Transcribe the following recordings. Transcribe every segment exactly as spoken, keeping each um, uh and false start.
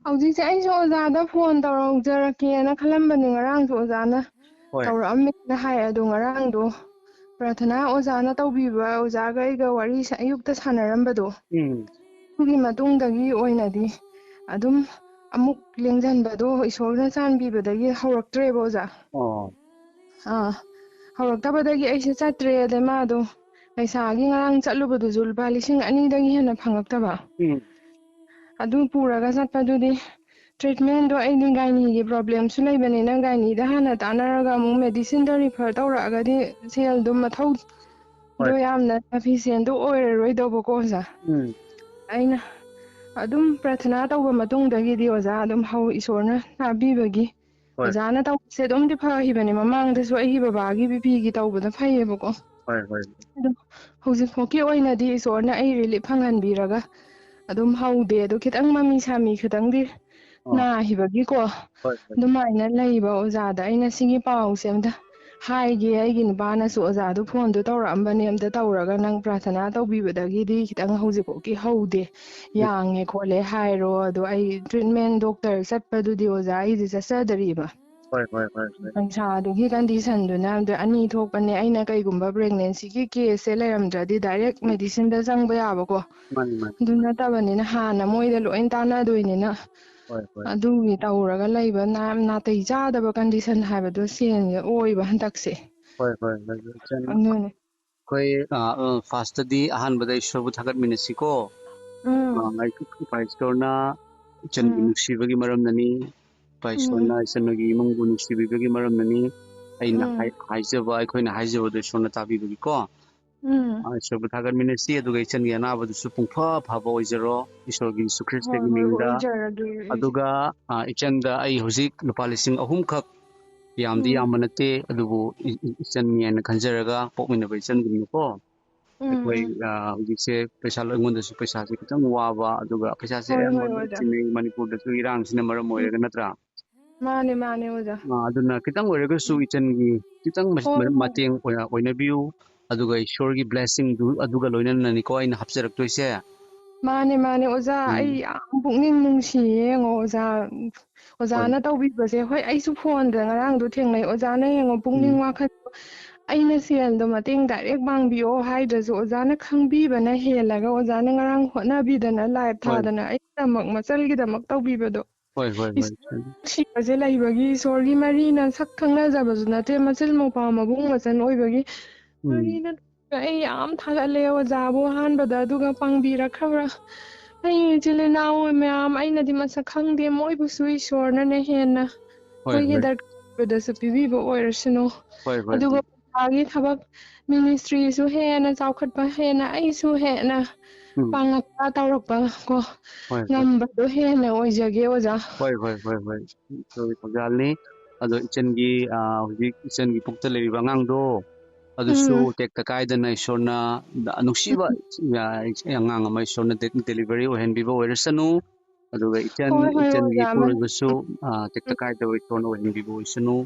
ꯍꯧꯖꯤꯛꯁꯦ ꯑꯩꯁꯨ ꯑꯣꯖꯥꯗ ꯐꯣꯟ ꯇꯧꯔꯛꯖꯔꯛꯀꯦꯅ ꯈꯜꯂꯝꯕꯅꯤ, ꯉꯔꯥꯡꯁꯨ ꯑꯣꯖꯥꯅ ꯍꯣꯏ꯫ ꯇꯧꯔꯛꯑꯝꯃꯦꯅ ꯍꯥꯏ꯫ ꯑꯗꯣ ꯉꯔꯥꯡꯗꯣ ꯄ꯭ꯔꯥꯊꯅꯥ ꯑꯣꯖꯥꯅ ꯇꯧꯕꯤꯕ ꯑꯣꯖꯥꯒ ꯑꯩꯒ ꯋꯥꯔꯤ ꯁ-, ꯑꯌꯨꯛꯇ ꯁꯥꯟꯅꯔꯝꯕꯗꯣ, ꯎꯝ꯫ ꯑꯗꯨꯒꯤ ꯃꯇꯨꯡꯗꯒꯤ ꯑꯣꯏꯅꯗꯤ ꯑꯗꯨꯝ ꯑꯃꯨꯛ ꯂꯦꯡꯁꯤꯟꯕꯗꯣ ꯏꯁꯣꯔꯅ ꯆꯥꯟꯕꯤꯕꯗꯒꯤ ꯍꯧꯔꯛꯇ꯭ꯔꯦꯕ ꯑꯣꯖꯥ꯫ ꯑꯣ꯫ ꯑꯥ, ꯍꯧꯔꯛꯇꯕꯗꯒꯤ ꯑꯩꯁꯦ ꯆꯠꯇ꯭ꯔꯦ꯫ ꯑꯗꯩ ꯃꯥꯗꯣ ꯄꯩꯁꯥꯒꯤ ꯉꯔꯥꯡ ꯆꯠꯂꯨꯕꯗꯨꯁꯨ ꯂꯨꯄꯥ ꯂꯤꯁꯤꯡ ꯑꯅꯤꯗꯒꯤ ꯍꯦꯟꯅ ꯐꯪꯉꯛꯇꯕ꯫ ꯎꯝ꯫ ꯑꯗꯨ ꯄꯨꯔꯒ ꯆꯠꯄꯗꯨꯗꯤ treatmentꯗꯣ, ꯑꯩꯗꯤ ꯒꯥꯏꯅꯤꯒꯤ problemꯁꯨ ꯂꯩꯕꯅꯤꯅ ꯒꯥꯏꯅꯤꯗ ꯍꯥꯟꯅ ꯇꯥꯟꯅꯔꯒ ꯑꯃꯨꯛ medicineꯗ refer ꯇꯧꯔꯛꯑꯒꯗꯤ ꯁꯦꯜꯗꯣ ꯃꯊꯧꯗꯣ ꯍꯣꯏ꯫ ꯌꯥꯝꯅ sufficientꯗꯣ ꯑꯣꯏꯔꯔꯣꯏꯗꯧꯕꯀꯣ ꯑꯣꯖꯥ꯫ ꯎꯝ꯫ ꯑꯩꯅ ꯑꯗꯨꯝ ꯄ꯭ꯔꯥꯊꯅꯥ ꯇꯧꯕ ꯃꯇꯨꯡꯗꯒꯤꯗꯤ ꯑꯣꯖꯥ ꯑꯗꯨꯝ ꯍꯧ-, ꯏꯁꯣꯔꯅ ꯇꯥꯕꯤꯕꯒꯤ ꯍꯣꯏ꯫ ꯑꯣꯖꯥꯅ ꯇꯧꯕꯁꯦ ꯑꯗꯨꯝꯗꯤ ꯐꯈꯤꯕꯅꯦ ꯃꯃꯥꯡꯗꯁꯨ, ꯑꯩꯒꯤ ꯕꯕꯥꯒꯤ BPꯒꯤ ꯇꯧꯕꯗ ꯐꯩꯌꯦꯕꯀꯣ꯫ ꯍꯣꯏ, ꯍꯣꯏ꯫ ꯑꯗꯣ ꯍꯧꯖꯤꯛꯐꯥꯎꯒꯤ ꯑꯣꯏꯅꯗꯤ ꯏꯁꯣꯔꯅ ꯑꯩ relief ꯐꯪꯍꯟꯕꯤꯔꯒ ꯑꯗꯨꯝ ꯍꯧꯗꯦ꯫ ꯑꯗꯣ ꯈꯤꯇꯪ ꯃꯃꯤ ꯁꯥꯃꯤ ꯈꯤꯇꯪꯗꯤ ꯑꯥ꯫ ꯅꯥꯈꯤꯕꯒꯤꯀꯣ, ꯍꯣꯏ, ꯍꯣꯏ꯫ ꯑꯗꯨꯃꯥꯏꯅ ꯂꯩꯕ ꯑꯣꯖꯥꯗ ꯑꯩꯅ ꯁꯤꯒꯤ ꯄꯥꯎꯁꯦ ꯑꯝꯇ ꯍꯥꯏꯒꯦ꯫ ꯑꯩꯒꯤ ꯅꯨꯄꯥꯅꯁꯨ ꯑꯣꯖꯥꯗꯣ phoneꯗꯣ ꯇꯧꯔꯛꯑꯝꯕꯅꯦ, "ꯑꯝꯇ ꯇꯧꯔꯒ ꯅꯪ ꯄ꯭ꯔꯥꯊꯅꯥ ꯇꯧꯕꯤꯕꯗꯒꯤꯗꯤ ꯈꯤꯇꯪ ꯍꯧꯖꯤꯛꯐꯥꯎꯒꯤ ꯍꯧꯗꯦ, ꯎꯝ꯫ ꯌꯥꯡꯉꯦ ꯈꯣꯠꯂꯦ ꯍꯥꯏꯔꯣ"꯫ ꯑꯗꯣ ꯑꯩ treatment doctor ꯆꯠꯄꯗꯨꯗꯤ ꯑꯣꯖꯥ ꯑꯩꯗꯤ ꯆꯠꯆꯗꯔꯤꯕ꯫ ꯍꯣꯏ, ꯍꯣꯏ, ꯍꯣꯏ, ꯍꯣꯏ꯫ ꯄꯩꯁꯥꯗꯨꯒꯤ conditionꯗꯨꯅ ꯑꯗꯨ ꯑꯅꯤ ꯊꯣꯛꯄꯅꯦ꯫ ꯑꯩꯅ ꯀꯩꯒꯨꯝꯕ pregnancyꯒꯤ caseꯁꯦ ꯂꯩꯔꯝꯗ꯭ꯔꯗꯤ direct medicineꯗ ꯆꯪꯕ ꯌꯥꯕꯀꯣ꯫ ꯃꯥꯅꯤ, ꯃꯥꯅꯤ꯫ ꯑꯗꯨ ꯅꯠꯇꯕꯅꯤꯅ ꯍꯥꯟꯅ ꯃꯣꯏꯗ ꯂꯣꯏ ꯇꯥꯟꯅꯗꯣꯏꯅꯤꯅ꯫ ꯍꯣꯏ, ꯍꯣꯏ꯫ ꯑꯗꯨꯒꯤ ꯇꯧꯔꯒ ꯂꯩꯕ ꯅꯥ-, ꯅꯥꯇꯩ ꯆꯥꯗꯕ condition ꯍꯥꯏꯕꯗꯣ ꯁꯦꯟꯁꯦ ꯑꯣꯏꯕ ꯍꯟꯗꯛꯁꯦ꯫ ꯍꯣꯏ, ꯍꯣꯏ, ꯍꯣꯏ, ꯍꯣꯏ, ꯏꯆꯟ꯫ ꯑꯗꯨꯅꯦ꯫ ꯑꯩꯈꯣꯏ, ꯑ, ꯑ, firstꯇꯗꯤ ꯑꯍꯥꯟꯕꯗ ꯏꯁꯣꯔꯕꯨ ꯊꯥꯒꯠꯃꯤꯟꯅꯁꯤꯀꯣ꯫ ꯎꯝ꯫ ꯑ, ꯏꯄꯥ ꯏꯁꯣꯔꯅ ꯏꯆꯟꯕꯨ ꯎꯝ꯫ ꯅꯨꯡꯁꯤꯕꯒꯤ ꯃꯔꯝꯅꯅꯤ, ꯏꯄꯥ ꯎꯝ꯫ ꯏꯁꯣꯔꯅ ꯏꯆꯟ ꯅꯣꯏꯒꯤ ꯏꯃꯨꯡꯕꯨ ꯅꯨꯡꯁꯤꯕꯤꯕꯒꯤ ꯃꯔꯝꯅꯅꯤ꯫ ꯑꯩꯅ ꯎꯝ꯫ ꯍꯥꯏ-, ꯍꯥꯏꯖꯕ, ꯑꯩꯈꯣꯏꯅ ꯍꯥꯏꯖꯕꯗꯨ ꯏꯁꯣꯔꯅ ꯇꯥꯕꯤꯕꯒꯤꯀꯣ꯫ ꯎꯝ꯫ ꯑ, ꯏꯁꯣꯔꯕꯨ ꯊꯥꯒꯠꯃꯤꯟꯅꯁꯤ, ꯑꯗꯨꯒ ꯏꯆꯟꯒꯤ ꯑꯅꯥꯕꯗꯨꯁꯨ ꯄꯨꯡꯐ ꯐꯕ ꯑꯣꯏꯖꯔꯣ, ꯏꯁꯣꯔꯒꯤ ꯖꯤꯁꯨ ꯍꯣꯏ, ꯈ꯭ꯔꯤꯁꯇꯒꯤ ꯍꯣꯏ, ꯃꯤꯡꯗ꯫ ꯑꯣꯏꯖꯔꯒꯦ ꯑꯩꯁꯨ꯫ ꯑꯗꯨꯒ, ꯑ, ꯏꯆꯟꯗ ꯑꯩ ꯍꯧꯖꯤꯛ ꯂꯨꯄꯥ ꯂꯤꯁꯤꯡ ꯑꯍꯨꯝ ꯈꯛ, ꯌꯥꯝꯗꯤ ꯎꯝ꯫ ꯌꯥꯝꯕ ꯅꯠꯇꯦ, ꯑꯗꯨꯕꯨ ꯏ-, ꯏ-, ꯏꯆꯟꯅꯤ ꯍꯥꯏꯅ ꯈꯟꯖꯔꯒ ꯄꯣꯛꯃꯤꯟꯅꯕ ꯏꯆꯟꯒꯨꯝꯅꯀꯣ꯫ ꯎꯝ, ꯑꯩꯈꯣꯏ, ꯎꯝ꯫ ꯑ, ꯍꯧꯖꯤꯛꯁꯦ ꯄꯩꯁꯥ, ꯑꯩꯉꯣꯟꯗꯁꯨ ꯄꯩꯁꯥꯁꯦ ꯈꯤꯇꯪ ꯋꯥꯕ, ꯑꯗꯨꯒ ꯄꯩꯁꯥꯁꯦ ꯍꯣꯏ, ꯍꯣꯏ, ꯑꯌꯥꯝꯕꯅ ꯑꯣꯖꯥ꯫ ꯆꯤꯟꯅꯩ, ꯃꯅꯤꯄꯨꯔꯗꯁꯨ ꯏꯔꯥꯡꯁꯤꯅ ꯃꯔꯝ ꯎꯝ꯫ ꯑꯣꯏꯔꯒ, ꯅꯠꯇ꯭ꯔꯥ? ꯃꯥꯅꯦ, ꯃꯥꯅꯦ, ꯑꯣꯖꯥ꯫ ꯑ, ꯑꯗꯨꯅ ꯈꯤꯇꯪ ꯑꯣꯏꯔꯒꯁꯨ ꯎꯝ꯫ ꯏꯆꯟꯒꯤ ꯈꯤꯇꯪ ꯃ-, ꯍꯣꯏ, ꯃ-, ꯍꯣꯏ꯫ ꯃꯇꯦꯡ ꯑꯣꯏꯅ, ꯑꯣꯏꯅꯕꯤꯌꯨ꯫ ꯑꯗꯨꯒ ꯏꯁꯣꯔꯒꯤ blessingꯗꯨ ꯑꯗꯨꯒ ꯂꯣꯏꯅꯅꯅꯤꯀꯣ ꯑꯩꯅ ꯍꯥꯞꯆꯔꯛꯇꯣꯏꯁꯦ꯫ ꯃꯥꯅꯦ, ꯃꯥꯅꯦ, ꯑꯣꯖꯥ, ꯎꯝ꯫ ꯑꯩ ꯌꯥꯝ ꯄꯨꯛꯅꯤꯡ ꯅꯨꯡꯁꯤꯌꯦ꯫ ꯌꯦꯡꯉꯣ, ꯑꯣꯖꯥ, ꯍꯣꯏ꯫ ꯑꯣꯖꯥꯅ ꯇꯧꯕꯤꯕꯁꯦ, ꯍꯣꯏ, ꯑꯩꯁꯨ ꯐꯣꯟꯗ ꯉꯔꯥꯡꯗꯣ ꯊꯦꯡꯅꯩ꯫ ꯑꯣꯖꯥꯅ ꯌꯦꯡꯉꯣ, ꯄꯨꯛꯅꯤꯡ ꯎꯝ꯫ ꯋꯥꯈꯜ, ꯑꯩꯅ ꯁꯦꯜꯗꯣ ꯃꯇꯦꯡ ꯗꯥꯏꯔꯦꯛ ꯄꯥꯡꯕꯤꯌꯣ ꯍꯥꯏꯗ꯭ꯔꯁꯨ, ꯑꯣꯖꯥꯅ ꯈꯪꯕꯤꯕꯅ ꯍꯦꯜꯂꯒ, ꯑꯣꯖꯥꯅ ꯉꯔꯥꯡ ꯍꯣꯠꯅꯕꯤꯗꯅ, ꯂꯥꯏꯚ ꯍꯣꯏ꯫ ꯊꯥꯗꯅ, ꯑꯩꯒꯤꯗꯃꯛ, ꯃꯆꯜꯒꯤꯗꯃꯛ ꯇꯧꯕꯤꯕꯗꯣ, ꯍꯣꯏ, ꯍꯣꯏ, ꯍꯣꯏ꯫ ꯏꯁꯣꯔ ꯅꯨꯡꯁꯤꯕꯁꯦ ꯂꯩꯕꯒꯤ, ꯏꯁꯣꯔꯒꯤ ꯃꯔꯤꯅ, ꯁꯛ ꯈꯪꯅꯖꯕꯁꯨ ꯅꯠꯇꯦ, ꯃꯆꯤꯜ ꯃꯧꯄ꯭ꯋꯥ ꯃꯕꯨꯡ ꯃꯆꯟ ꯑꯣꯏꯕꯒꯤ ꯎꯝ꯫ ꯃꯔꯤꯅ꯫ ꯑꯩ ꯌꯥꯝ ꯊꯥꯒꯠꯂꯦ ꯑꯣꯖꯥꯕꯨ ꯑꯍꯥꯟꯕꯗ, ꯑꯗꯨꯒ ꯄꯥꯡꯕꯤꯔꯛꯈ꯭ꯔꯕ꯭ꯔꯥ? ꯑꯩ ꯏꯆꯤꯜ ꯏꯅꯥꯎ ꯃꯌꯥꯝ, ꯑꯩꯅꯗꯤ ꯃꯁꯛ ꯈꯪꯗꯦ, ꯃꯣꯏꯕꯨꯁꯨ ꯏꯁꯣꯔꯅꯅꯦ ꯍꯦꯟꯅ ꯍꯣꯏ, ꯃꯣꯏꯒꯤ ꯍꯣꯏ꯫ ꯗꯔꯀꯥꯔ ꯑꯣꯏꯕꯗꯁꯨ ꯄꯤꯕꯤꯕ ꯑꯣꯏꯔꯁꯅꯨ꯫ ꯍꯣꯏ, ꯍꯣꯏ, ꯑꯗꯨꯒ ꯍꯣꯏ꯫ ꯑꯣꯖꯥꯒꯤ ꯊꯕꯛ, ꯃꯤꯅꯤꯁꯇ꯭ꯔꯤꯁꯨ ꯍꯦꯟꯅ ꯆꯥꯎꯈꯠꯄ, ꯍꯦꯟꯅ ꯑꯩꯁꯨ ꯍꯦꯟꯅ ꯎꯝ꯫ ꯄꯥꯡꯉꯛꯄ ꯇꯧꯔꯛꯄ ꯀꯣ, ꯍꯣꯏ, ꯍꯣꯏ꯫ ꯉꯝꯕꯗꯣ ꯍꯦꯟꯅ ꯑꯣꯏꯖꯒꯦ ꯑꯣꯖꯥ꯫ ꯍꯣꯏ, ꯍꯣꯏ, ꯍꯣꯏ, ꯍꯣꯏ꯫ ꯏꯁꯣꯔꯒꯤ ꯊꯧꯖꯥꯜꯅꯤ꯫ ꯑꯗꯣ ꯏꯆꯟꯒꯤ, ꯑ, ꯍꯧꯖꯤꯛ ꯏꯆꯟꯒꯤ ꯄꯨꯛꯇ ꯂꯩꯔꯤꯕ ꯑꯉꯥꯡꯗꯣ, ꯑꯗꯨꯁꯨ ꯎꯝ꯫ ꯇꯦꯛꯇ ꯀꯥꯏꯗꯅ ꯏꯁꯣꯔꯅ ꯑꯅꯨꯡꯁꯤꯕ, ꯑ, ꯑꯉꯥꯡ ꯑꯃ ꯏꯁꯣꯔꯅ ꯗꯦ-, ꯗꯦꯂꯤꯚꯔꯤ ꯑꯣꯏꯍꯟꯕꯤꯕ ꯑꯣꯏꯔꯁꯅꯨ꯫ ꯑꯗꯨꯒ ꯏꯆꯟ, ꯍꯣꯏ, ꯍꯣꯏ, ꯏꯆꯟꯒꯤ ꯑꯣꯖꯥ, ꯃꯥꯅꯦ꯫ ꯏꯄꯨꯔꯣꯏꯕꯁꯨ, ꯑ, ꯇꯦꯛꯇ ꯀꯥꯏꯗꯕ ꯏꯁꯣꯔꯅ ꯑꯣꯏꯍꯟꯕꯤꯕ ꯑꯣꯏꯁꯅꯨ꯫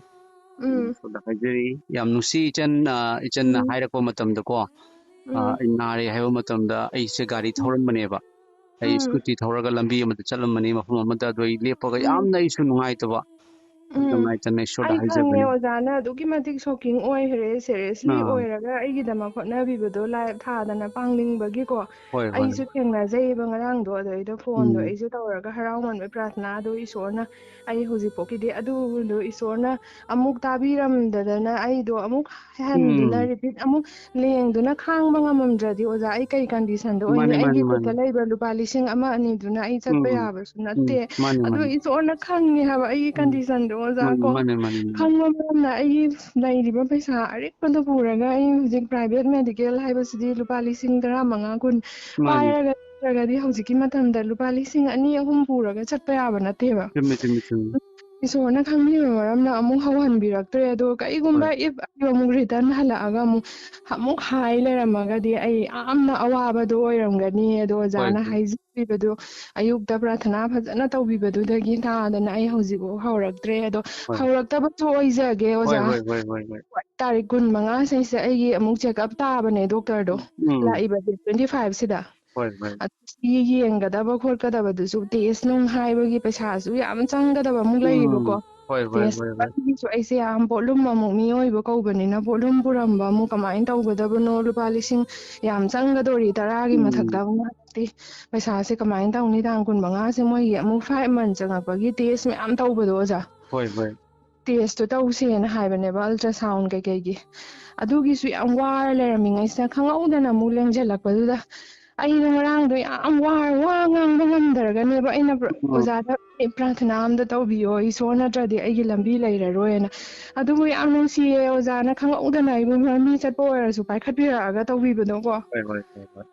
ꯎꯝ꯫ ꯏꯁꯣꯔꯗ ꯍꯥꯏꯖꯔꯤ꯫ ꯌꯥꯝ ꯅꯨꯡꯁꯤ ꯏꯆꯟ, ꯑ, ꯏꯆꯟꯅ ꯎꯝ꯫ ꯍꯥꯏꯔꯛꯄ ꯃꯇꯝꯗꯀꯣ, ꯑ, ꯎꯝ꯫ ꯑꯩ ꯅꯥꯔꯦ ꯍꯥꯏꯕ ꯃꯇꯝꯗ ꯑꯩꯁꯦ ꯒꯥꯔꯤ ꯎꯝ꯫ ꯊꯧꯔꯝꯕꯅꯦꯕ꯫ ꯑꯩ ꯎꯝ꯫ ꯁ꯭ꯀꯨꯇꯤ ꯊꯧꯔꯒ ꯂꯝꯕꯤ ꯑꯃꯗ ꯆꯠꯂꯝꯕꯅꯤ, ꯃꯐꯝ ꯑꯃꯗ꯫ ꯑꯗꯣ ꯑꯩ ꯂꯦꯞꯄꯒ ꯎꯝ꯫ ꯌꯥꯝꯅ ꯑꯩꯁꯨ ꯅꯨꯡꯉꯥꯏꯇꯕ, ꯎꯝ꯫ ꯅꯨꯡꯉꯥꯏꯇꯅ ꯏꯁꯣꯔꯗ ꯑꯩ ꯈꯪꯉꯦ, ꯍꯥꯏꯖꯕꯅꯤ꯫ ꯑꯣꯖꯥꯅ ꯑꯗꯨꯛꯀꯤ ꯃꯇꯤꯛ ꯁꯣꯛꯀꯤꯡ ꯑꯣꯏꯈ꯭ꯔꯦ, ꯁꯦꯔꯤꯌꯁꯂꯤ ꯑꯥ꯫ ꯑꯣꯏꯔꯒ ꯑꯩꯒꯤꯗꯃꯛ ꯍꯣꯠꯅꯕꯤꯕꯗꯣ, ꯂꯥꯏꯚ ꯊꯥꯗꯅ ꯄꯥꯡꯅꯤꯡꯕꯒꯤꯀꯣ꯫ ꯍꯣꯏ, ꯍꯣꯏ꯫ ꯑꯩꯁꯨ ꯊꯦꯡꯅꯖꯩꯕ ꯉꯔꯥꯡꯗꯣ, ꯑꯗꯩꯗ ꯐꯣꯟꯗꯣ ꯎꯝ꯫ ꯑꯩꯁꯨ ꯇꯧꯔꯒ ꯍꯔꯥꯎꯃꯟꯕ ꯄ꯭ꯔꯥꯊꯅꯥꯗꯣ ꯏꯁꯣꯔꯅ, ꯑꯩ ꯍꯧꯖꯤꯛꯐꯥꯎꯀꯤꯗꯤ ꯑꯗꯨꯗꯣ ꯏꯁꯣꯔꯅ ꯑꯃꯨꯛ ꯇꯥꯕꯤꯔꯝꯗꯗꯅ ꯑꯩꯗꯣ ꯑꯃꯨꯛ ꯍꯟꯗꯨꯅ ꯎꯝ꯫ ꯔꯤꯄꯤꯠ ꯑꯃꯨꯛ ꯂꯦꯡꯗꯨꯅ ꯈꯥꯡꯕ ꯉꯝꯃꯝꯗ꯭ꯔꯗꯤ, ꯑꯣꯖꯥ, ꯑꯩ ꯀꯩ ꯀꯟꯗꯤꯁꯟꯗ ꯑꯣꯏꯅꯤ? ꯃꯥꯅꯦ, ꯃꯥꯅꯦ, ꯑꯩꯒꯤ ꯃꯥꯅꯦ꯫ ꯈꯨꯠꯇ ꯂꯩꯕ ꯂꯨꯄꯥ ꯂꯤꯁꯤꯡ ꯑꯃ ꯑꯅꯤꯗꯨꯅ ꯑꯩ ꯆꯠꯄ ꯎꯝ, ꯎꯝ꯫ ꯌꯥꯕꯁꯨ ꯎꯝ, ꯅꯠꯇꯦ꯫ ꯃꯥꯅꯦ, ꯑꯗꯣ ꯃꯥꯅꯦ꯫ ꯏꯁꯣꯔꯅ ꯈꯪꯉꯦ ꯍꯥꯏꯕ ꯑꯩꯒꯤ ꯎꯝ꯫ ꯀꯟꯗꯤꯁꯟꯗꯣ, ꯑꯣꯖꯥ ꯃꯥꯅꯦ, ꯀꯣ꯫ ꯃꯥꯅꯦ, ꯃꯥꯅꯦ, ꯃꯥꯅꯦ꯫ ꯈꯪꯕ ꯃꯔꯝꯅ ꯑꯩꯒꯤ ꯂꯩꯔꯤꯕ ꯄꯩꯁꯥ ꯑꯔꯤꯛꯄꯗꯣ ꯄꯨꯔꯒ ꯑꯩ ꯍꯧꯖꯤꯛ ꯄ꯭ꯔꯥꯏꯚꯦꯠ ꯃꯦꯗꯤꯀꯦꯜ ꯍꯥꯏꯕꯁꯤꯗꯤ ꯂꯨꯄꯥ ꯂꯤꯁꯤꯡ ꯇꯔꯥ ꯃꯉꯥ, ꯀꯨꯟ ꯃꯥꯅꯦ꯫ ꯄꯥꯏꯔꯒ ꯅꯠꯇ꯭ꯔꯒꯗꯤ ꯍꯧꯖꯤꯛꯀꯤ ꯃꯇꯝꯗ ꯂꯨꯄꯥ ꯂꯤꯁꯤꯡ ꯑꯅꯤ, ꯑꯍꯨꯝ ꯄꯨꯔꯒ ꯆꯠꯄ ꯌꯥꯕ ꯅꯠꯇꯦꯕ꯫ ꯆꯨꯝꯃꯦ, ꯆꯨꯝꯃꯦ, ꯆꯨꯝꯃꯦ꯫ ꯏꯁꯣꯔꯅ ꯈꯪꯕꯤꯕ ꯃꯔꯝꯅ ꯑꯃꯨꯛ ꯍꯧꯍꯟꯕꯤꯔꯛꯇ꯭ꯔꯦ꯫ ꯑꯗꯣ ꯀꯩꯒꯨꯝꯕ ꯍꯣꯏ꯫ if ꯑꯩ ꯑꯃꯨꯛ ꯔꯤꯇꯔꯟ ꯍꯜꯂꯛꯑꯒ ꯑꯃꯨꯛ, ꯑꯃꯨꯛ ꯍꯥꯏ ꯂꯩꯔꯝꯃꯒꯗꯤ ꯑꯩ ꯌꯥꯝꯅ ꯑꯋꯥꯕꯗꯣ ꯑꯣꯏꯔꯝꯒꯅꯤ꯫ ꯑꯗꯣ ꯍꯣꯏ, ꯑꯣꯖꯥꯅ ꯍꯣꯏ꯫ ꯍꯥꯏꯖꯕꯤꯕꯗꯣ, ꯑꯌꯨꯛꯇ ꯄ꯭ꯔꯥꯊꯅꯥ ꯐꯖꯅ ꯇꯧꯕꯤꯕꯗꯨꯗꯒꯤ ꯇꯥꯗꯅ ꯑꯩ ꯍꯧꯖꯤꯛꯐꯥꯎ ꯍꯧꯔꯛꯇ꯭ꯔꯦ꯫ ꯑꯗꯣ ꯍꯣꯏ꯫ ꯍꯧꯔꯛꯇꯕꯁꯨ ꯑꯣꯏꯖꯒꯦ, ꯍꯣꯏ, ꯑꯣꯖꯥ꯫ ꯍꯣꯏ, ꯍꯣꯏ, ꯍꯣꯏ, ꯍꯣꯏ꯫ ꯇꯥꯔꯤꯛ ꯀꯨꯟ ꯃꯉꯥꯁꯤꯁꯦ ꯑꯩꯒꯤ ꯑꯃꯨꯛ ꯆꯦꯛꯑꯞ ꯇꯥꯕꯅꯦ, ꯗꯣꯛꯇꯔꯗꯣ꯫ ꯎꯝ꯫ ꯂꯥꯛꯏꯕ ꯗꯦꯠ ꯇ꯭ꯋꯦꯟꯇꯤ ꯐꯥꯏꯚꯁꯤꯗ꯫ ꯍꯣꯏ ꯍꯣꯏ꯫ ꯑꯗꯨ ꯁꯤ ꯌꯦꯡꯒꯗꯕ ꯈꯣꯠꯀꯗꯕꯗꯨꯁꯨ ꯇꯦꯁ ꯅꯨꯡ ꯍꯥꯏꯕꯒꯤ ꯄꯩꯁꯥꯁꯨ ꯌꯥꯝ ꯆꯪꯒꯗꯕ ꯑꯃꯨꯛ ꯂꯩꯌꯦꯕꯀꯣ꯫ ꯎꯝ, ꯍꯣꯏ ꯍꯣꯏ ꯇꯦꯁ ꯍꯣꯏ ꯍꯣꯏ꯫ ꯑꯗꯨꯒꯤꯁꯨ ꯑꯩꯁꯦ ꯌꯥꯝ ꯄꯣꯠꯂꯨꯝ ꯑꯃꯨꯛ ꯃꯤꯑꯣꯏꯕ ꯀꯧꯕꯅꯤꯅ ꯄꯣꯠꯂꯨꯝ ꯄꯨꯔꯝꯕ ꯑꯃꯨꯛ ꯀꯃꯥꯏꯅ ꯇꯧꯒꯗꯕꯅꯣ? ꯂꯨꯄꯥ ꯂꯤꯁꯤꯡ ꯌꯥꯝ ꯆꯪꯒꯗꯣꯔꯤ, ꯇꯔꯥꯒꯤ ꯃꯊꯛꯇ ꯎꯝ, ꯑꯃꯨꯛ ꯍꯥꯏꯔꯛꯇꯦ꯫ ꯄꯩꯁꯥꯁꯦ ꯀꯃꯥꯏꯅ ꯇꯧꯅꯤ? ꯇꯥꯡ ꯀꯨꯟ ꯃꯉꯥꯁꯦ ꯃꯣꯏꯒꯤ ꯑꯃꯨꯛ ꯐꯥꯏꯚ ꯃꯟ ꯆꯪꯉꯛꯄꯒꯤ ꯇꯦꯁ ꯃꯌꯥꯝ ꯇꯧꯕꯗꯣ ꯑꯣꯖꯥ꯫ ꯍꯣꯏ ꯍꯣꯏ꯫ ꯇꯦꯁꯇꯣ ꯇꯧꯁꯦꯅ ꯍꯥꯏꯕꯅꯦꯕ, ꯑꯜꯇ꯭ꯔꯥꯁꯥꯎꯟ ꯀꯩꯀꯩꯒꯤ꯫ ꯑꯗꯨꯒꯤꯁꯨ ꯌꯥꯝ ꯋꯥꯔ ꯂꯩꯔꯝꯃꯤꯉꯩꯁꯤꯗ ꯈꯪꯍꯧꯗꯅ ꯑꯃꯨꯛ ꯂꯦꯡꯁꯤꯜꯂꯛꯄꯗꯨꯗ ꯑꯩꯗꯣ ꯉꯔꯥꯡꯗꯣ ꯌꯥꯝ ꯋꯥꯔ ꯋꯥ ꯉꯥꯡꯕ ꯉꯝꯗ꯭ꯔꯒꯅꯦꯕ ꯑꯩꯅ ꯄ꯭ꯔ- ꯎꯝ, ꯑꯣꯖꯥꯗ "ꯑꯦ, ꯄ꯭ꯔꯥꯊꯅꯥ ꯑꯝꯇ ꯇꯧꯕꯤꯌꯣ, ꯏꯁꯣꯔ ꯅꯠꯇ꯭ꯔꯗꯤ ꯑꯩꯒꯤ ꯂꯝꯕꯤ ꯂꯩꯔꯔꯣꯏꯅ"꯫ ꯑꯗꯨꯕꯨ ꯌꯥꯝ ꯅꯨꯡꯁꯤꯌꯦ ꯑꯣꯖꯥꯅ ꯈꯪꯍꯧꯗꯅ ꯑꯩꯕꯨ ꯂꯝꯕꯤ ꯆꯠꯄ ꯑꯣꯏꯔꯁꯨ ꯄꯥꯏꯈꯠꯄꯤꯔꯛꯑꯒ ꯇꯧꯕꯤꯕꯗꯣ ꯀꯣ꯫ ꯍꯣꯏ ꯍꯣꯏ ꯍꯣꯏ ꯍꯣꯏ꯫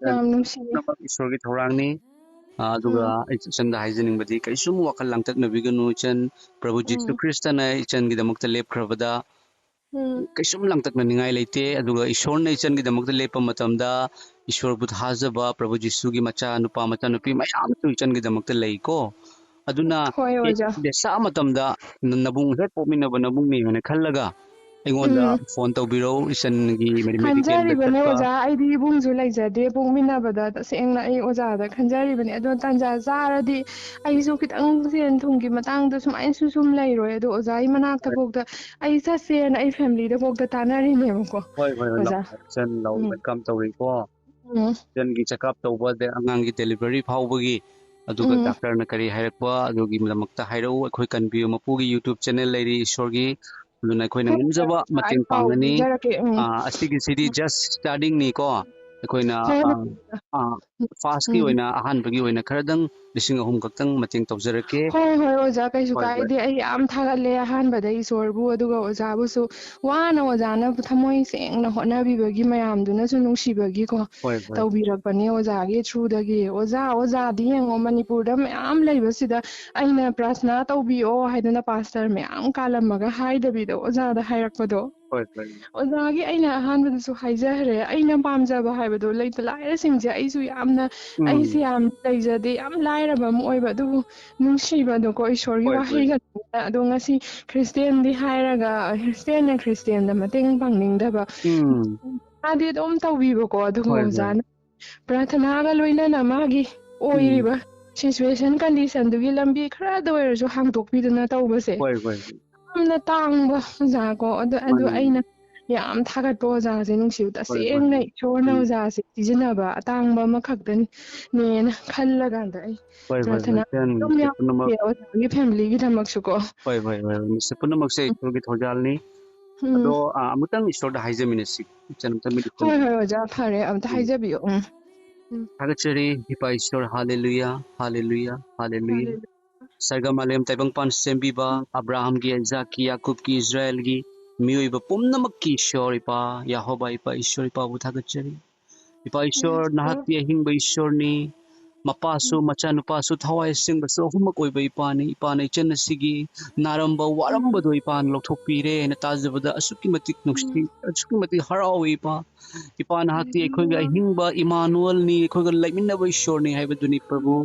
ꯌꯥꯝ ꯅꯨꯡꯁꯤꯌꯦ꯫ ꯄꯨꯝꯅꯃꯛ ꯏꯁꯣꯔꯒꯤ ꯊꯧꯔꯥꯡꯅꯤ꯫ ꯑ, ꯑꯗꯨꯒ ꯎꯝ ꯑꯩ ꯏꯆꯟꯗ ꯍꯥꯏꯖꯅꯤꯡꯕꯗꯤ ꯀꯩꯁꯨꯝ ꯋꯥꯈꯜ ꯂꯥꯡꯇꯛꯅꯕꯤꯒꯅꯨ ꯏꯆꯟ꯫ ꯄ꯭ꯔꯚꯨ ꯖꯤꯁꯨ ꯎꯝ ꯈ꯭ꯔꯤꯁꯇꯅ ꯏꯆꯟꯒꯤꯗꯃꯛꯇ ꯂꯦꯞꯈ꯭ꯔꯕꯗ ꯎꯝ ꯀꯩꯁꯨꯝ ꯂꯥꯡꯇꯛꯅꯅꯤꯡꯉꯥꯏ ꯂꯩꯇꯦ꯫ ꯑꯗꯨꯒ ꯏꯁꯣꯔꯅ ꯏꯆꯟꯒꯤꯗꯃꯛꯇ ꯂꯦꯞꯄ ꯃꯇꯝꯗ ꯏꯁꯣꯔꯕꯨ ꯊꯥꯖꯕ ꯄ꯭ꯔꯚꯨ ꯖꯤꯁꯨꯒꯤ ꯃꯆꯥ ꯅꯨꯄꯥ ꯃꯆꯥ ꯅꯨꯄꯤ ꯃꯌꯥꯝꯁꯨ ꯏꯆꯟꯒꯤꯗꯃꯛꯇ ꯂꯩꯀꯣ꯫ ꯑꯗꯨꯅ ꯍꯣꯏ ꯑꯦ, ꯑꯣꯖꯥ꯫ ꯗꯦꯁꯥ ꯃꯇꯝꯗ ꯅ- ꯅꯕꯨꯡ ꯍꯦꯛ ꯄꯣꯛꯃꯤꯟꯅꯕ ꯅꯕꯨꯡꯅꯤ ꯍꯥꯏꯅ ꯈꯜꯂꯒ ꯑꯩꯉꯣꯟꯗ ꯎꯝ ꯐꯣꯟ ꯇꯧꯕꯤꯔꯧ꯫ ꯏꯆꯟꯒꯤ ꯃꯦꯗꯤꯀꯦꯜꯗ ꯈꯟꯖꯔꯤꯕꯅꯦ ꯆꯠꯄ ꯑꯣꯖꯥ, ꯑꯩꯗꯤ ꯏꯕꯨꯡꯁꯨ ꯂꯩꯖꯗꯦ ꯄꯣꯛꯃꯤꯟꯅꯕꯗ꯫ ꯇꯁꯦꯡꯅ ꯑꯩ ꯑꯣꯖꯥꯗ ꯈꯟꯖꯔꯤꯕꯅꯦ꯫ ꯑꯗꯣ ꯇꯥꯟꯖꯥ ꯆꯥꯔꯗꯤ ꯑꯩꯁꯨ ꯈꯤꯇꯪ ꯁꯦꯟ ꯊꯨꯝꯒꯤ ꯃꯇꯥꯡꯗ ꯁꯨꯃꯥꯏꯅꯁꯨ ꯁꯨꯝ ꯂꯩꯔꯣꯏ꯫ ꯑꯗꯣ ꯑꯣꯖꯥꯒꯤ ꯃꯅꯥꯛꯇ ꯐꯥꯎꯗ ꯑꯩ ꯆꯠꯁꯦꯅ ꯑꯩ ꯐꯦꯃꯤꯂꯤꯗ ꯐꯥꯎꯗ ꯇꯥꯟꯅꯔꯤꯅꯦꯕꯀꯣ ꯍꯣꯏ ꯍꯣꯏ ꯍꯣꯏ, ꯑꯣꯖꯥ꯫ ꯂꯥꯛꯑꯣ꯫ ꯏꯆꯟ ꯂꯥꯛꯑꯣ, ꯎꯝ ꯋꯦꯜꯀꯝ ꯇꯧꯔꯤꯀꯣ꯫ ꯎꯝ ꯏꯆꯟꯒꯤ ꯆꯦꯛꯑꯞ ꯇꯧꯕ, ꯑꯗꯩ ꯑꯉꯥꯡꯒꯤ ꯗꯦꯂꯤꯚꯔꯤ ꯐꯥꯎꯕꯒꯤ, ꯑꯗꯨꯒ ꯎꯝ ꯗꯥꯛꯇꯔꯅ ꯀꯔꯤ ꯍꯥꯏꯔꯛꯄ, ꯑꯗꯨꯒꯤꯗꯃꯛꯇ ꯍꯥꯏꯔꯛꯎ꯫ ꯑꯩꯈꯣꯏ ꯀꯟꯕꯤꯌꯨ ꯃꯄꯨꯒꯤ ꯌꯨꯇ꯭ꯌꯨꯕ ꯆꯦꯅꯦꯜ ꯂꯩꯔꯤ ꯏꯁꯣꯔꯒꯤ, ꯑꯗꯨꯅ ꯑꯩꯈꯣꯏꯅ ꯍꯣꯏ ꯉꯝꯖꯕ ꯑꯣꯖꯥ, ꯑꯩ ꯃꯇꯦꯡ ꯄꯥꯎ ꯄꯥꯡꯒꯅꯤ꯫ ꯄꯤꯖꯔꯛꯀꯦ꯫ ꯎꯝ ꯑꯥ, ꯑꯁꯤꯒꯤꯁꯤꯗꯤ ꯖꯁ ꯁ꯭ꯇꯥꯔꯇꯤꯡꯅꯤꯀꯣ꯫ ꯑꯩꯈꯣꯏꯅ ꯍꯣꯏ ꯑꯥ, ꯑꯥ, ꯐꯥꯔꯁꯀꯤ ꯎꯝ ꯑꯣꯏꯅ, ꯑꯍꯥꯟꯕꯒꯤ ꯑꯣꯏꯅ ꯈꯔꯗꯪ ꯂꯤꯁꯤꯡ ꯑꯍꯨꯝ ꯈꯛꯇꯪ ꯃꯇꯦꯡ ꯇꯧꯖꯔꯛꯀꯦ꯫ ꯍꯣꯏ ꯍꯣꯏ ꯑꯣꯖꯥ, ꯀꯩꯁꯨ ꯍꯣꯏ ꯍꯣꯏ꯫ ꯀꯥꯏꯗꯦ꯫ ꯑꯩ ꯌꯥꯝ ꯊꯥꯒꯠꯂꯦ ꯑꯍꯥꯟꯕꯗ ꯏꯁꯣꯔꯕꯨ, ꯑꯗꯨꯒ ꯑꯣꯖꯥꯕꯨꯁꯨ꯫ ꯋꯥꯅ ꯑꯣꯖꯥꯅ ꯊꯃꯣꯏ ꯁꯦꯡꯅ ꯍꯣꯠꯅꯕꯤꯕꯒꯤ ꯃꯌꯥꯝꯗꯨꯅꯁꯨ ꯅꯨꯡꯁꯤꯕꯒꯤꯀꯣ ꯍꯣꯏ ꯍꯣꯏ꯫ ꯇꯧꯕꯤꯔꯛꯄꯅꯦ ꯑꯣꯖꯥꯒꯤ ꯊ꯭ꯔꯨꯗꯒꯤ꯫ ꯑꯣꯖꯥ, ꯑꯣꯖꯥꯗꯤ ꯌꯦꯡꯉꯣ, ꯃꯅꯤꯄꯨꯔꯗ ꯃꯌꯥꯝ ꯂꯩꯕꯁꯤꯗ ꯑꯩꯅ ꯄ꯭ꯔꯥꯊꯅꯥ ꯇꯧꯕꯤꯌꯣ ꯍꯥꯏꯗꯅ ꯄꯥꯁꯇꯔ ꯃꯌꯥꯝ ꯀꯥꯂꯝꯃꯒ ꯍꯥꯏꯗꯕꯤꯗ ꯑꯣꯖꯥꯗ ꯍꯥꯏꯔꯛꯄꯗꯣ꯫ ꯍꯣꯏ ꯍꯣꯏ꯫ ꯑꯣꯖꯥꯒꯤ ꯑꯩꯅ ꯑꯍꯥꯟꯕꯗꯁꯨ ꯍꯥꯏꯖꯈ꯭ꯔꯦ, ꯑꯩꯅ ꯄꯥꯝꯖꯕ ꯍꯥꯏꯕꯗꯣ ꯂꯩꯇ ꯂꯥꯏꯔꯁꯤꯡꯁꯦ ꯑꯩꯁꯨ ꯌꯥꯝꯅ, ꯎꯝ꯫ ꯑꯩꯁꯦ ꯌꯥꯝ ꯂꯩꯖꯗꯦ, ꯌꯥꯝ ꯂꯥꯏꯔꯕ ꯑꯃ ꯑꯣꯏꯕ, ꯑꯗꯨꯕꯨ ꯅꯨꯡꯁꯤꯕꯗꯣꯀꯣ ꯏꯁꯣꯔꯒꯤ ꯍꯣꯏ ꯍꯣꯏ꯫ ꯋꯥꯍꯩꯒ꯫ ꯑꯗꯣ ꯉꯁꯤ ꯈ꯭ꯔꯤꯁꯇꯦꯟꯗꯤ ꯍꯥꯏꯔꯒ ꯈ꯭ꯔꯤꯁꯇꯦꯟꯅ ꯈ꯭ꯔꯤꯁꯇꯦꯟꯗ ꯃꯇꯦꯡ ꯄꯥꯡꯅꯤꯡꯗꯕ꯫ ꯎꯝ꯫ ꯃꯥꯗꯤ ꯑꯗꯨꯝ ꯇꯧꯕꯤꯕꯀꯣ, ꯑꯗꯨꯒ ꯍꯣꯏ ꯍꯣꯏ꯫ ꯑꯣꯖꯥꯅ ꯄ꯭ꯔꯥꯊꯅꯥꯒ ꯂꯣꯏꯅꯅ ꯃꯥꯒꯤ ꯑꯣꯏꯔꯤꯕ ꯁꯤꯆꯨꯋꯦꯁꯟ ꯀꯟꯗꯤꯁꯟꯗꯨꯒꯤ ꯂꯝꯕꯤ ꯈꯔꯗ ꯑꯣꯏꯔꯁꯨ ꯍꯥꯡꯗꯣꯛꯄꯤꯗꯅ ꯇꯧꯕꯁꯦ ꯍꯣꯏ ꯍꯣꯏ ꯌꯥꯝꯅ ꯇꯥꯡꯕ ꯑꯣꯖꯥ ꯀꯣ꯫ ꯑꯗꯣ ꯑꯗꯨ ꯃꯥꯅꯤ ꯑꯩꯅ ꯌꯥꯝ ꯊꯥꯒꯠꯄ ꯑꯣꯖꯥꯁꯦ ꯅꯨꯡꯁꯤꯕ꯫ ꯍꯣꯏ ꯍꯣꯏ ꯇꯁꯦꯡꯅ ꯏꯁꯣꯔꯅ ꯎꯝ ꯑꯣꯖꯥꯁꯦ ꯁꯤꯖꯤꯟꯅꯕ ꯑꯇꯥꯡꯕ ꯑꯃꯈꯛꯇꯅꯤꯅꯦꯅ ꯈꯜꯂꯀꯥꯟꯗ ꯑꯩ ꯍꯣꯏ ꯍꯣꯏ ꯄ꯭ꯔꯥꯊꯅꯥ ꯏꯆꯟ ꯑꯗꯨꯝ ꯁꯤ ꯄꯨꯝꯅꯃꯛ ꯌꯥꯎꯗꯦ ꯑꯣꯖꯥꯒꯤ ꯐꯦꯃꯤꯂꯤꯒꯤꯗꯃꯛꯁꯨ ꯀꯣ꯫ ꯍꯣꯏ ꯍꯣꯏ ꯍꯣꯏ ꯃꯁꯤ ꯄꯨꯝꯅꯃꯛꯁꯦ ꯏꯁꯣꯔꯒꯤ ꯊꯧꯖꯥꯜꯅꯤ꯫ ꯎꯝ ꯑꯗꯣ ꯑ, ꯑꯃꯨꯛꯇꯪ ꯏꯁꯣꯔꯗ ꯍꯥꯏꯖꯃꯤꯟꯅꯁꯤ ꯏꯆꯟ ꯑꯝꯇ ꯃꯤꯅꯤꯠ ꯀꯨꯟ꯫ ꯍꯣꯏ ꯍꯣꯏ ꯑꯣꯖꯥ, ꯐꯔꯦ, ꯑꯝꯇ ꯎꯝ꯫ ꯍꯥꯏꯖꯕꯤꯌꯨ꯫ ꯎꯝ꯫ ꯊꯥꯒꯠꯆꯔꯤ ꯏꯄꯥ ꯏꯁꯣꯔ, ꯍꯥꯂꯦꯂꯨꯌꯥ, ꯍꯥꯂꯦꯂꯨꯌꯥ, ꯍꯥꯂꯦꯂꯨꯌꯥ꯫ ꯁꯔꯒ ꯃꯥꯂꯦꯝ ꯇꯥꯏꯕꯪꯄꯥꯟ ꯁꯦꯝꯕꯤꯕ, ꯑꯕ꯭ꯔꯥꯍꯝꯒꯤ, ꯑꯩꯖꯥꯛꯀꯤ, ꯌꯥꯀꯨꯕꯀꯤ, ꯏꯁꯔꯥꯌꯦꯜꯒꯤ ꯃꯤꯑꯣꯏꯕ ꯄꯨꯝꯅꯃꯛꯀꯤ ꯏꯁꯣꯔ ꯏꯄꯥ, ꯌꯥꯍꯣꯕꯥ ꯏꯄꯥ ꯏꯁꯣꯔ ꯏꯄꯥꯕꯨ ꯊꯥꯒꯠꯆꯔꯤ꯫ ꯏꯄꯥ ꯏꯁꯣꯔ, ꯅꯍꯥꯛꯇꯤ ꯑꯍꯤꯡꯕ ꯏꯁꯣꯔꯅꯤ꯫ ꯃꯄꯥꯁꯨ, ꯃꯆꯥꯅꯨꯄꯥꯁꯨ, ꯊꯋꯥꯏ ꯑꯁꯦꯡꯕꯁꯨ ꯑꯍꯨꯝꯃꯛ ꯑꯣꯏꯕ ꯏꯄꯥꯅꯤ꯫ ꯏꯄꯥꯅ ꯏꯆꯟ ꯑꯁꯤꯒꯤ ꯅꯥꯔꯝꯕ, ꯋꯥꯔꯝꯕꯗꯣ ꯏꯄꯥꯅ ꯂꯧꯊꯣꯛꯄꯤꯔꯦ ꯍꯥꯏꯅ ꯇꯥꯖꯕꯗ ꯑꯁꯨꯛꯀꯤ ꯃꯇꯤꯛ ꯅꯨꯡꯁꯤ, ꯑꯁꯨꯛꯀꯤ ꯃꯇꯤꯛ ꯍꯔꯥꯎꯋꯦ ꯏꯄꯥ꯫ ꯏꯄꯥ, ꯅꯍꯥꯛꯇꯤ ꯑꯩꯈꯣꯏꯒꯤ ꯑꯍꯤꯡꯕ ꯏꯃꯥꯅꯨꯑꯦꯜꯅꯤ, ꯑꯩꯈꯣꯏꯒ ꯂꯩꯃꯤꯟꯅꯕ ꯏꯁꯣꯔꯅꯤ ꯍꯥꯏꯕꯗꯨꯅꯤ ꯄ꯭ꯔꯚꯨ꯫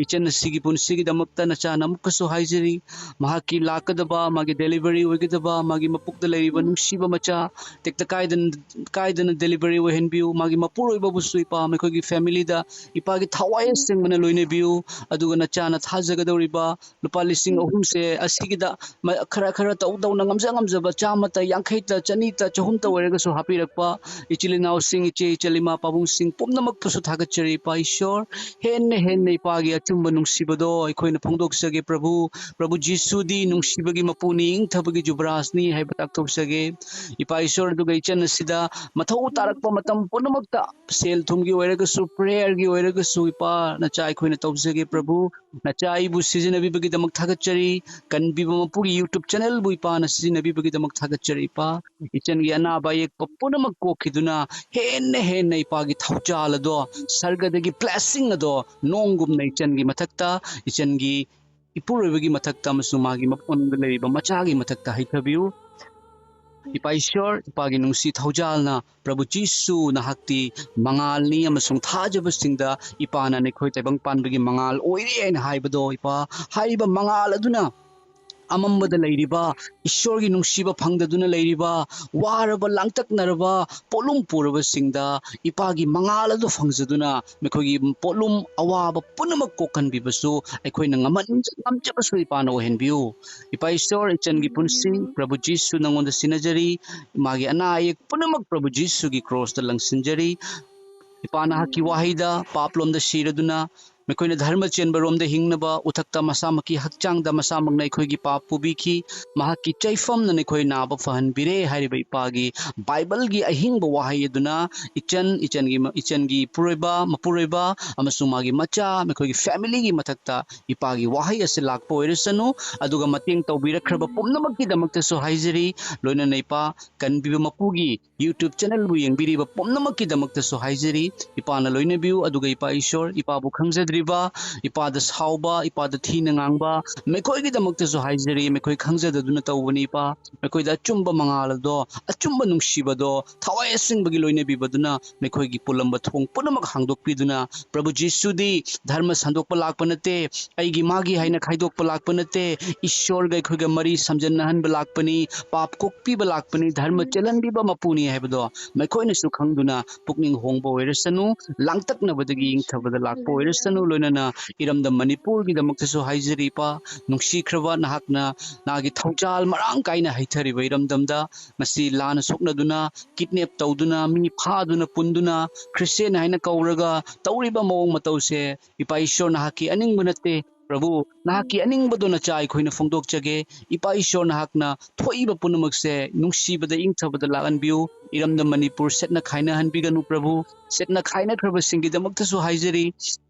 ꯏꯆꯟ ꯑꯁꯤꯒꯤ ꯄꯨꯟꯁꯤꯒꯤꯗꯃꯛꯇ ꯅꯆꯥꯅ ꯑꯃꯨꯛꯀꯁꯨ ꯍꯥꯏꯖꯔꯤ, ꯃꯍꯥꯛꯀꯤ ꯂꯥꯛꯀꯗꯕ, ꯃꯥꯒꯤ ꯗꯦꯂꯤꯚꯔꯤ ꯑꯣꯏꯒꯗꯕ, ꯃꯥꯒꯤ ꯃꯄꯨꯛꯇ ꯂꯩꯔꯤꯕ ꯅꯨꯡꯁꯤꯕ ꯃꯆꯥ ꯇꯦꯛꯇ ꯀꯥꯏꯗꯅ, ꯀꯥꯏꯗꯅ ꯗꯦꯂꯤꯚꯔꯤ ꯑꯣꯏꯍꯟꯕꯤꯌꯨ꯫ ꯃꯥꯒꯤ ꯃꯄꯨꯔꯣꯏꯕꯕꯨꯁꯨ ꯏꯄꯥ, ꯃꯈꯣꯏꯒꯤ ꯐꯦꯃꯤꯂꯤꯗ ꯏꯄꯥꯒꯤ ꯊꯋꯥꯏ ꯑꯁꯦꯡꯕꯅ ꯂꯣꯏꯅꯕꯤꯌꯨ꯫ ꯑꯗꯨꯒ ꯅꯆꯥꯅ ꯊꯥꯖꯒꯗꯧꯔꯤꯕ ꯂꯨꯄꯥ ꯂꯤꯁꯤꯡ ꯑꯍꯨꯝꯁꯦ ꯑꯁꯤꯒꯤꯗ ꯃ-, ꯈꯔ ꯈꯔ ꯇꯧ ꯇꯧꯅ ꯉꯝꯖ ꯉꯝꯖꯕ ꯆꯥꯝꯃꯇ, ꯌꯥꯡꯈꯩꯇ, ꯆꯅꯤꯇ, ꯆꯍꯨꯝꯇ ꯑꯣꯏꯔꯒꯁꯨ ꯍꯥꯞꯄꯤꯔꯛꯄ ꯏꯆꯤꯜ ꯏꯅꯥꯎꯁꯤꯡ, ꯏꯆꯦ ꯏꯆꯜ ꯏꯃꯥ ꯄꯥꯕꯨꯡꯁꯤꯡ ꯄꯨꯝꯅꯃꯛꯄꯨꯁꯨ ꯊꯥꯒꯠꯆꯔꯤ ꯏꯄꯥ ꯏꯁꯣꯔ꯫ ꯍꯦꯟꯅ ꯍꯦꯟꯅ ꯏꯄꯥꯒꯤ ꯑꯆꯨꯝꯕ ꯅꯨꯡꯁꯤꯕꯗꯣ ꯑꯩꯈꯣꯏꯅ ꯐꯣꯡꯗꯣꯛꯆꯒꯦ ꯄ꯭ꯔꯚꯨ꯫ ꯄ꯭ꯔꯚꯨ ꯖꯤꯁꯨꯗꯤ ꯅꯨꯡꯁꯤꯕꯒꯤ ꯃꯄꯨꯅꯤ, ꯏꯪꯊꯕꯒꯤ ꯖꯨꯕꯔꯥꯖꯅꯤ ꯍꯥꯏꯕ ꯇꯥꯛꯊꯣꯛꯆꯒꯦ ꯏꯄꯥ ꯏꯁꯣꯔ꯫ ꯑꯗꯨꯒ ꯏꯆꯟ ꯑꯁꯤꯗ ꯃꯊꯧ ꯇꯥꯔꯛꯄ ꯃꯇꯝ ꯄꯨꯝꯅꯃꯛꯇ ꯁꯦꯜ ꯊꯨꯝꯒꯤ ꯑꯣꯏꯔꯒꯁꯨ, ꯄ꯭ꯔꯦꯌꯔꯒꯤ ꯑꯣꯏꯔꯒꯁꯨ ꯏꯄꯥ, ꯅꯆꯥ ꯑꯩꯈꯣꯏꯅ ꯇꯧꯖꯒꯦ ꯄ꯭ꯔꯚꯨ꯫ ꯅꯆꯥ ꯑꯩꯕꯨ ꯁꯤꯖꯤꯟꯅꯕꯤꯕꯒꯤꯗꯃꯛ ꯊꯥꯒꯠꯆꯔꯤ꯫ ꯀꯟꯕꯤꯕ ꯃꯄꯨꯒꯤ YouTube ꯆꯦꯅꯦꯜꯕꯨ ꯏꯄꯥꯅ ꯁꯤꯖꯤꯟꯅꯕꯤꯕꯒꯤꯗꯃꯛ ꯊꯥꯒꯠꯆꯔꯤ ꯏꯄꯥ꯫ ꯏꯆꯟꯒꯤ ꯑꯅꯥꯕ ꯑꯌꯦꯛꯄ ꯄꯨꯝꯅꯃꯛ ꯀꯣꯛꯈꯤꯗꯨꯅ ꯍꯦꯟꯅ ꯍꯦꯟꯅ ꯏꯄꯥꯒꯤ ꯊꯧꯖꯥꯜ ꯑꯗꯣ, ꯁꯔꯒꯗꯒꯤ ꯕ꯭ꯂꯦꯁꯤꯡ ꯑꯗꯣ ꯅꯣꯡꯒꯨꯝꯅ ꯏꯆꯟꯒꯤ ꯃꯊꯛꯇ, ꯏꯆꯟꯒꯤ ꯏꯄꯨꯔꯣꯏꯕꯒꯤ ꯃꯊꯛꯇ ꯑꯃꯁꯨꯡ ꯃꯥꯒꯤ ꯃꯄꯨꯡꯗ ꯂꯩꯔꯤꯕ ꯃꯆꯥꯒꯤ ꯃꯊꯛꯇ ꯍꯩꯊꯕꯤꯌꯨ꯫ ꯏꯄꯥ ꯏꯁꯣꯔ, ꯏꯄꯥꯒꯤ ꯅꯨꯡꯁꯤ ꯊꯧꯖꯥꯜꯅ ꯄ꯭ꯔꯚꯨ ꯖꯤꯁꯨ ꯅꯍꯥꯛꯇꯤ ꯃꯉꯥꯜꯅꯤ ꯑꯃꯁꯨꯡ ꯊꯥꯖꯕꯁꯤꯡꯗ ꯏꯄꯥꯅ ꯅꯈꯣꯏ ꯇꯥꯏꯕꯪ ꯄꯥꯟꯕꯒꯤ ꯃꯉꯥꯜ ꯑꯣꯏꯔꯦ ꯍꯥꯏꯅ ꯍꯥꯏꯕꯗꯣ ꯏꯄꯥ, ꯍꯥꯏꯔꯤꯕ ꯃꯉꯥꯜ ꯑꯗꯨꯅ ꯑꯃꯝꯕꯗ ꯂꯩꯔꯤꯕ, ꯏꯁꯣꯔꯒꯤ ꯅꯨꯡꯁꯤꯕ ꯐꯪꯗꯗꯨꯅ ꯂꯩꯔꯤꯕ, ꯋꯥꯔꯕ, ꯂꯥꯡꯇꯛꯅꯔꯕ, ꯄꯣꯠꯂꯨꯝ ꯄꯨꯔꯕꯁꯤꯡꯗ ꯏꯄꯥꯒꯤ ꯃꯉꯥꯜ ꯑꯗꯨ ꯐꯪꯖꯗꯨꯅ, ꯃꯈꯣꯏꯒꯤ ꯄꯣꯠꯂꯨꯝ ꯑꯋꯥꯕ ꯄꯨꯝꯅꯃꯛ ꯀꯣꯛꯍꯟꯕꯤꯕꯁꯨ ꯑꯩꯈꯣꯏꯅ ꯉꯝꯍꯟ-, ꯉꯝꯖꯕꯁꯨ ꯏꯄꯥꯅ ꯑꯣꯏꯍꯟꯕꯤꯌꯨ꯫ ꯏꯄꯥ ꯏꯁꯣꯔ, ꯏꯆꯟꯒꯤ ꯄꯨꯟꯁꯤ ꯄ꯭ꯔꯚꯨ ꯖꯤꯁꯨ ꯅꯉꯣꯟꯗ ꯁꯤꯟꯅꯖꯔꯤ꯫ ꯃꯥꯒꯤ ꯑꯅꯥ ꯑꯌꯦꯛ ꯄꯨꯝꯅꯃꯛ ꯄ꯭ꯔꯚꯨ ꯖꯤꯁꯨꯒꯤ ꯀ꯭ꯔꯣꯁꯇ ꯂꯪꯁꯤꯟꯖꯔꯤ꯫ ꯏꯄꯥ ꯅꯍꯥꯛꯀꯤ ꯋꯥꯍꯩꯗ ꯄꯥꯞꯂꯣꯝꯗ ꯁꯤꯔꯗꯨꯅ, ꯃꯈꯣꯏꯅ ꯙꯔꯃ ꯆꯦꯟꯕꯔꯣꯝꯗ ꯍꯤꯡꯅꯕ ꯎꯊꯛꯇ ꯃꯁꯥꯃꯛꯀꯤ ꯍꯛꯆꯥꯡꯗ ꯃꯁꯥꯃꯛꯅ ꯑꯩꯈꯣꯏꯒꯤ ꯄꯥꯞ ꯄꯨꯕꯤꯈꯤ꯫ ꯃꯍꯥꯛꯀꯤ ꯆꯩꯐꯝꯅ ꯅꯈꯣꯏ ꯅꯥꯕ ꯐꯍꯟꯕꯤꯔꯦ ꯍꯥꯏꯔꯤꯕ ꯏꯄꯥꯒꯤ ꯕꯥꯏꯕꯜꯒꯤ ꯑꯍꯤꯡꯕ ꯋꯥꯍꯩ ꯑꯗꯨꯅ ꯏꯆꯟ, ꯏꯆꯟꯒꯤ, ꯏꯆꯟꯒꯤ ꯏꯄꯨꯔꯣꯏꯕ, ꯃꯄꯨꯔꯣꯏꯕ ꯑꯃꯁꯨꯡ ꯃꯥꯒꯤ ꯃꯆꯥ, ꯃꯈꯣꯏꯒꯤ ꯐꯦꯃꯤꯂꯤꯒꯤ ꯃꯊꯛꯇ ꯏꯄꯥꯒꯤ ꯋꯥꯍꯩ ꯑꯁꯤ ꯂꯥꯛꯄ ꯑꯣꯏꯔꯁꯅꯨ꯫ ꯑꯗꯨꯒ ꯃꯇꯦꯡ ꯇꯧꯕꯤꯔꯛꯈ꯭ꯔꯕ ꯄꯨꯝꯅꯃꯛꯀꯤꯗꯃꯛꯇꯁꯨ ꯍꯥꯏꯖꯔꯤ꯫ ꯂꯣꯏꯅꯅ ꯏꯄꯥ, ꯀꯟꯕꯤꯕ ꯃꯄꯨꯒꯤ YouTube ꯆꯦꯅꯦꯜꯕꯨ ꯌꯦꯡꯕꯤꯔꯤꯕ ꯄꯨꯝꯅꯃꯛꯀꯤꯗꯃꯛꯇꯁꯨ ꯍꯥꯏꯖꯔꯤ꯫ ꯏꯄꯥꯅ ꯂꯣꯏꯅꯕꯤꯌꯨ, ꯑꯗꯨꯒ ꯏꯄꯥ ꯏꯁꯣꯔ, ꯏꯄꯥꯕꯨ ꯈꯪꯖꯗ꯭ꯔꯤꯕ, ꯏꯄꯥꯗ ꯁꯥꯎꯕ, ꯏꯄꯥꯗ ꯊꯤꯅ ꯉꯥꯡꯕ ꯃꯈꯣꯏꯒꯤꯗꯃꯛꯇꯁꯨ ꯍꯥꯏꯖꯔꯤ꯫ ꯃꯈꯣꯏ ꯈꯪꯖꯗꯗꯨꯅ ꯇꯧꯕꯅꯤ, ꯏꯄꯥ꯫ ꯃꯈꯣꯏꯗ ꯑꯆꯨꯝꯕ ꯃꯉꯥꯜ ꯑꯗꯣ, ꯑꯆꯨꯝꯕ ꯅꯨꯡꯁꯤꯕꯗꯣ ꯊꯋꯥꯏ ꯑꯁꯦꯡꯕꯒꯤ ꯂꯣꯏꯅꯕꯤꯕꯗꯨꯅ ꯃꯈꯣꯏꯒꯤ ꯄꯨꯜꯂꯝꯕ ꯊꯣꯡ ꯄꯨꯝꯅꯃꯛ ꯍꯥꯡꯗꯣꯛꯄꯤꯗꯨꯅ, ꯄ꯭ꯔꯚꯨ ꯖꯤꯁꯨꯗꯤ ꯙꯔꯃ ꯁꯟꯗꯣꯛꯄ ꯂꯥꯛꯄ ꯅꯠꯇꯦ, ꯑꯩꯒꯤ ꯃꯥꯒꯤ ꯍꯥꯏꯅ ꯈꯥꯏꯗꯣꯛꯄ ꯂꯥꯛꯄ ꯅꯠꯇꯦ, ꯏꯁꯣꯔꯒ ꯑꯩꯈꯣꯏꯒ ꯃꯔꯤ ꯁꯝꯖꯟꯅꯍꯟꯕ ꯂꯥꯛꯄꯅꯤ, ꯄꯥꯞ ꯀꯣꯛꯄꯤꯕ ꯂꯥꯛꯄꯅꯤ, ꯙꯔꯃ ꯆꯦꯜꯍꯟꯕꯤꯕ ꯃꯄꯨꯅꯤ ꯍꯥꯏꯕꯗꯣ ꯃꯈꯣꯏꯅꯁꯨ ꯈꯪꯗꯨꯅ ꯄꯨꯛꯅꯤꯡ ꯍꯣꯡꯕ ꯑꯣꯏꯔꯁꯅꯨ, ꯂꯥꯡꯇꯛꯅꯕꯗꯒꯤ ꯏꯪꯊꯕꯗ ꯂꯥꯛꯄ ꯑꯣꯏꯔꯁꯅꯨ꯫ ꯂꯣꯏꯅꯅ ꯏꯔꯝꯗꯝ ꯃꯅꯤꯄꯨꯔꯒꯤꯗꯃꯛꯇꯁꯨ ꯍꯥꯏꯖꯔꯤ, ꯏꯄꯥ, ꯅꯨꯡꯁꯤꯈ꯭ꯔꯕ ꯅꯍꯥꯛꯅ ꯅꯍꯥꯛꯀꯤ ꯊꯧꯖꯥꯜ ꯃꯔꯥꯡ ꯀꯥꯏꯅ ꯍꯩꯊꯔꯤꯕ ꯏꯔꯝꯗꯝꯗ ꯉꯁꯤ ꯂꯥꯟꯅ ꯁꯣꯛꯅꯗꯨꯅ, ꯀꯤꯗꯅꯦꯞ ꯇꯧꯗꯨꯅ, ꯃꯤ ꯐꯥꯗꯨꯅ, ꯄꯨꯟꯗꯨꯅ, ꯈ꯭ꯔꯤꯁꯇꯦꯟ ꯍꯥꯏꯅ ꯀꯧꯔꯒ ꯇꯧꯔꯤꯕ ꯃꯑꯣꯡ ꯃꯇꯧꯁꯦ, ꯏꯄꯥ ꯏꯁꯣꯔ, ꯅꯍꯥꯛꯀꯤ ꯑꯅꯤꯡꯕ ꯅꯠꯇꯦ꯫ ꯄ꯭ꯔꯚꯨ, ꯅꯍꯥꯛꯀꯤ ꯑꯅꯤꯡꯕꯗꯣ ꯅꯆꯥ ꯑꯩꯈꯣꯏꯅ ꯐꯣꯡꯗꯣꯛꯆꯒꯦ꯫ ꯏꯄꯥ ꯏꯁꯣꯔ, ꯅꯍꯥꯛꯅ ꯊꯣꯛꯏꯕ ꯄꯨꯝꯅꯃꯛꯁꯦ ꯅꯨꯡꯁꯤꯕꯗ, ꯏꯪꯊꯕꯗ ꯂꯥꯛꯍꯟꯕꯤꯌꯨ꯫ ꯏꯔꯝꯗꯝ ꯃꯅꯤꯄꯨꯔ ꯁꯦꯠꯅ ꯈꯥꯏꯅꯍꯟꯕꯤꯒꯅꯨ, ꯄ꯭ꯔꯚꯨ꯫ ꯁꯦꯠꯅ ꯈꯥꯏꯅꯈ꯭ꯔꯕꯁꯤꯡꯒꯤꯗꯃꯛꯇꯁꯨ ꯍꯥꯏꯖꯔꯤ,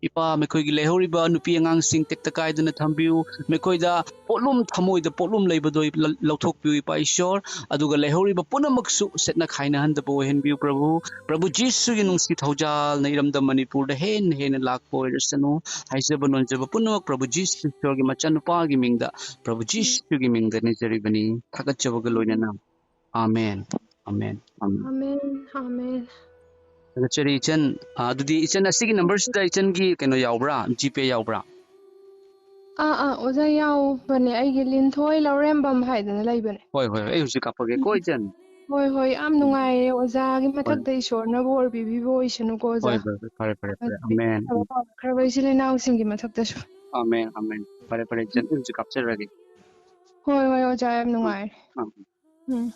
ꯏꯄꯥ, ꯃꯈꯣꯏꯒꯤ ꯂꯩꯍꯧꯔꯤꯕ ꯅꯨꯄꯤ ꯑꯉꯥꯡꯁꯤꯡ ꯇꯦꯛꯇ ꯀꯥꯏꯗꯅ ꯊꯝꯕꯤꯌꯨ꯫ ꯃꯈꯣꯏꯗ ꯄꯣꯠꯂꯨꯝ, ꯊꯃꯣꯏꯗ ꯄꯣꯠꯂꯨꯝ ꯂꯩꯕꯗꯣ ꯂ-, ꯂꯧꯊꯣꯛꯄꯤꯌꯨ, ꯏꯄꯥ ꯏꯁꯣꯔ꯫ ꯑꯗꯨꯒ ꯂꯩꯍꯧꯔꯤꯕ ꯄꯨꯝꯅꯃꯛꯁꯨ ꯁꯦꯠꯅ ꯈꯥꯏꯅꯍꯟꯗꯕ ꯑꯣꯏꯍꯟꯕꯤꯌꯨ, ꯄ꯭ꯔꯚꯨ꯫ ꯄ꯭ꯔꯚꯨ ꯖꯤꯁꯨꯒꯤ ꯅꯨꯡꯁꯤ ꯊꯧꯖꯥꯜꯅ ꯏꯔꯝꯗꯝ ꯃꯅꯤꯄꯨꯔꯗ ꯍꯦꯟꯅ ꯍꯦꯟꯅ ꯂꯥꯛꯄ ꯑꯣꯏꯔꯁꯅꯨ꯫ ꯍꯥꯏꯖꯕ ꯅꯣꯟꯖꯕ ꯄꯨꯝꯅꯃꯛ ꯄ꯭ꯔꯚꯨ ꯖꯤꯁꯨ ꯏꯁꯣꯔꯒꯤ ꯃꯆꯥꯅꯨꯄꯥꯒꯤ ꯃꯤꯡꯗ, ꯄ꯭ꯔꯚꯨ ꯖꯤꯁꯨꯒꯤ ꯃꯤꯡꯗ ꯅꯤꯖꯔꯤꯕꯅꯤ, ꯊꯥꯒꯠꯆꯕꯒ ꯂꯣꯏꯅꯅ꯫ Amen, amen, amen. Amen, amen. ꯊꯥꯒꯠꯆꯔꯤ, ꯏꯆꯟ꯫ ꯑ, ꯑꯗꯨꯗꯤ ꯏꯆꯟ, ꯑꯁꯤꯒꯤ ꯅꯝꯕꯔꯁꯤꯗ ꯏꯆꯟꯒꯤ ꯀꯩꯅꯣ ꯌꯥꯎꯕ꯭ꯔꯥ, ꯖꯤꯄꯦ ꯌꯥꯎꯕ꯭ꯔꯥ? ꯑꯥ ꯑꯥ ꯑꯣꯖꯥ, ꯌꯥꯎꯕꯅꯦ꯫ ꯑꯩꯒꯤ ꯂꯤꯟꯊꯣꯏ ꯂꯧꯔꯦꯝꯕꯝ ꯍꯥꯏꯗꯅ ꯂꯩꯕꯅꯦ꯫ ꯍꯣꯏ ꯍꯣꯏ, ꯑꯩ ꯍꯧꯖꯤꯛ ꯀꯥꯞꯄꯒꯦ ꯀꯣ, ꯏꯆꯟ꯫ ꯍꯣꯏ ꯍꯣꯏ, ꯌꯥꯝ ꯅꯨꯡꯉꯥꯏꯔꯦ꯫ ꯑꯣꯖꯥꯒꯤ ꯃꯊꯛꯇ ꯏꯁꯣꯔꯅ ꯕꯣꯔ ꯄꯤꯕꯤꯕ ꯑꯣꯏꯁꯅꯨꯀꯣ ꯑꯣꯖꯥ꯫ ꯍꯣꯏ ꯍꯣꯏ ꯍꯣꯏ, ꯐꯔꯦ ꯐꯔꯦ ꯐꯔꯦ, ꯑꯃꯦꯟ꯫ ꯐꯕ ꯏꯆꯤꯜ ꯏꯅꯥꯎꯁꯤꯡꯒꯤ ꯃꯊꯛꯇꯁꯨ꯫ Amen amen. ꯐꯔꯦ ꯐꯔꯦ, ꯏꯆꯟ, ꯑꯩ ꯍꯧꯖꯤꯛ ꯀꯥꯞꯆꯔꯒꯦ꯫ ꯍꯣꯏ ꯍꯣꯏ ꯑꯣꯖꯥ, ꯌꯥꯝ ꯅꯨꯡꯉꯥꯏꯔꯦ꯫ ꯑꯥ꯫ ꯎꯝ꯫